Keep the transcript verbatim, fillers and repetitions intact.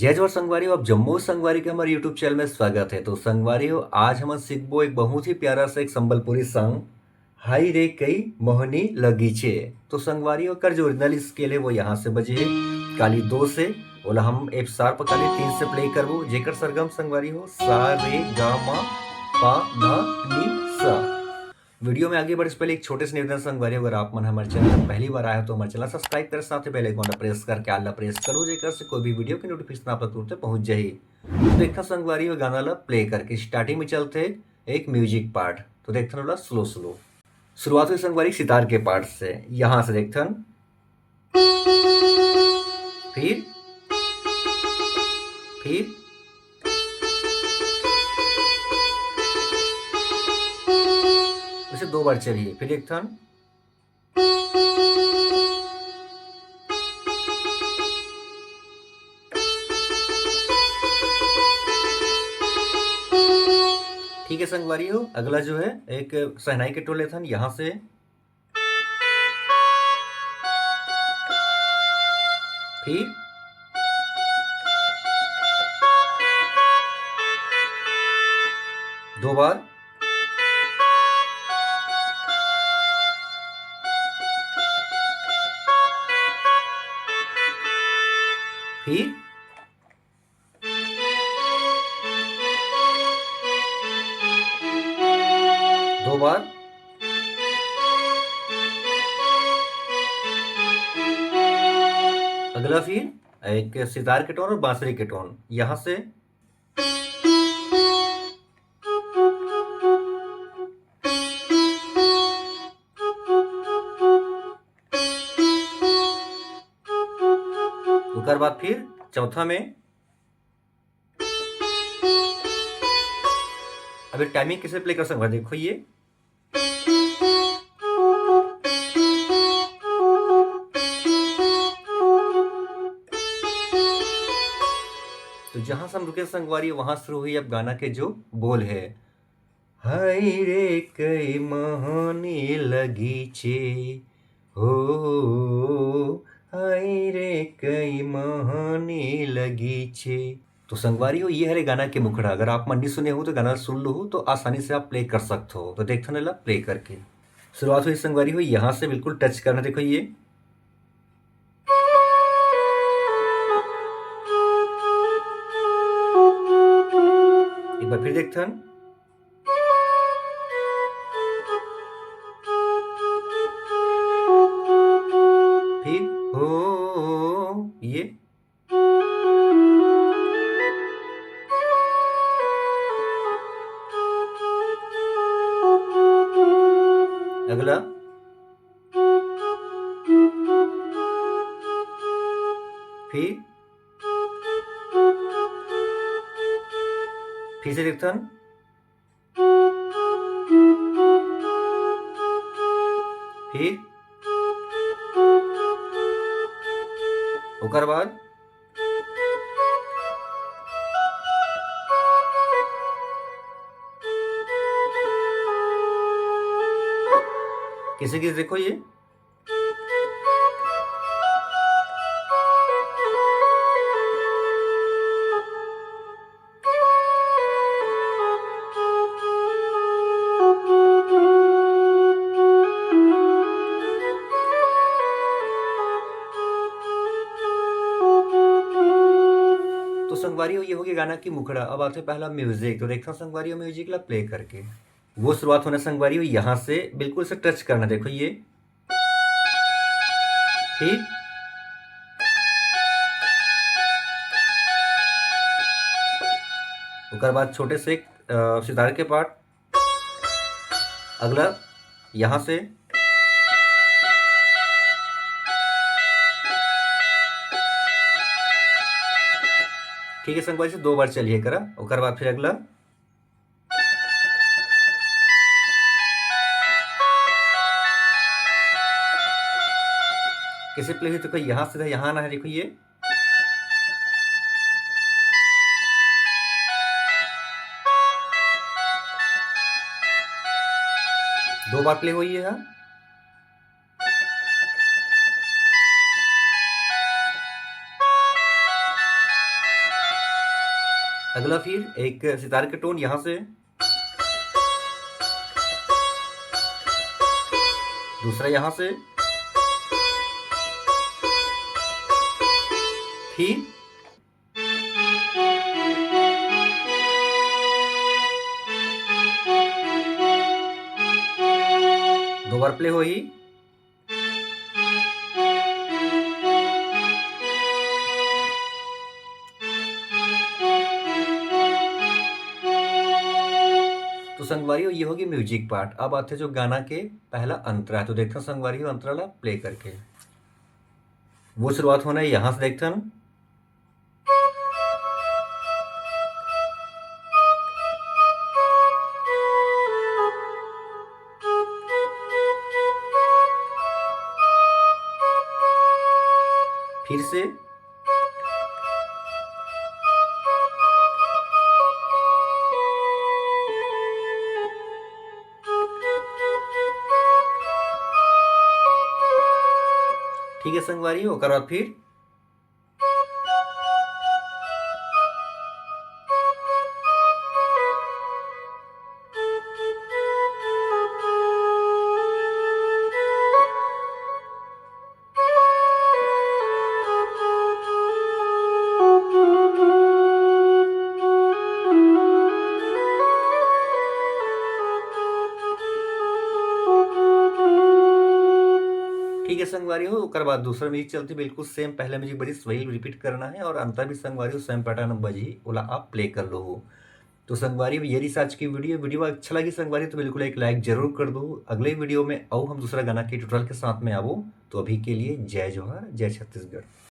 जय जोहार संगवारी हो, आप जम्मो संगवारी के हमर YouTube चैनल में स्वागत है। तो संगवारी हो, आज हमन सीखबो एक बहुत ही प्यारा सा एक संबलपुरी सॉन्ग, हाय रे कई मोहनी लगीचे। तो संगवारी हो, एकर जो ओरिजिनल स्केल है वो यहाँ से बजे है, काली दो से, ओला हम एफ शार्प काली तीन से प्ले करबो, जेकर सरगम संगवारी हो सा रे गा मा पा धा नी सा। वीडियो में आगे बढ़े से पहले एक छोटे से निवेदन संगवारी, अगर आप मन हमारे चैनल पर पहली बार आए हो तो हमारे चैनल सब्सक्राइब करें, साथ ही बेल आइकन प्रेस करके ऑल प्रेस करो, जेकर से कोई भी वीडियो की नोटिफिकेशन आप तक तुरंत पहुंच जाही। तो देखथन संगवारी हो गाना ला प्ले करके स्टार्टिंग में चलथे एक म्यूजिक पार्ट, तो देखथन ओला स्लो स्लो। शुरुआत होही संगवारी सितार के पार्ट से, यहाँ से देखथन, फिर फिर उसे दो बार चलिए, फिर एक थन। ठीक है संगवारी हो, अगला जो है एक सहनाई के टोले थन यहाँ से, फिर दो बार, फिर दो बार। अगला फिर एक सितार के टोन और बांसुरी के टोन, यहां से ओकर बाद फिर चौथा में। अब एक टाइमिंग कैसे प्ले कर सकते हैं, देखो ये। तो जहां से हम रुके संगवारी, वहां शुरू हुई अब गाना के जो बोल है, हाय रे कई महानी लगीचे, हो, हाय रे कई महानी लगीचे। तो संगवारी हो, ये हरे गाना के मुखड़ा। अगर आप मन नहीं सुने हो तो गाना सुन लो हो, तो आसानी से आप प्ले कर सकते हो। तो देखथन एला प्ले करके। शुरुआत हुई संगवारी हो, यहाँ से बिल्कुल टच करना, देखो ये। एक बार फिर देखथन। फिर हो, ये। अगला। फिर, फिर से देखथन। फिर ओकर बाद किसी किसी देखो ये। तो संगवारी हो, ये हो गया गाना की मुखड़ा। अब आथे पहला म्यूजिक। तो देखथन संगवारी हो, म्यूजिक ला प्ले करके। वो शुरुआत होना संगवारी हो, यहाँ से बिल्कुल से टच करना। देखो ये, फिर ओकर बाद छोटे से एक, अ, सितार के पार्ट। अगला यहाँ से, ठीक है संगवारी, से दो बार चलिए करा, ओकर बाद फिर अगला। कैसे प्ले हुई, तो कोई यहाँ सीधा यहाँ आना है, देखो ये। दो बार प्ले हुई है। अगला फिर एक सितार के टोन यहाँ से, दूसरा यहाँ से, फिर दो बार प्ले होही। तो संगवारी हो, ये होगी म्यूजिक पार्ट। अब आथे जो गाना के पहला अंतरा, तो देखथन संगवारी हो अंतरा ला प्ले करके। वो शुरुआत होना है यहाँ से, देखथन। फिर से। ठीक है संगवारी, ओकर बाद फिर ठीक है संगवारी हो, ओकर बाद दूसरा म्यूजिक चलती, बिल्कुल सेम पहले म्यूजिक बजी, वही रिपीट करना है और अंतर भी संगवारी हो सेम पैटर्न में बजी, ओला आप प्ले कर लो हो। तो संगवारी हो, ये रही आज की वीडियो। वीडियो अच्छा लगी संगवारी तो बिल्कुल एक लाइक जरूर कर दो। अगले वीडियो में आओ हम दूसरा गाना के ट्यूटोरियल के साथ में आवो। तो अभी के लिए जय जोहार, जय छत्तीसगढ़।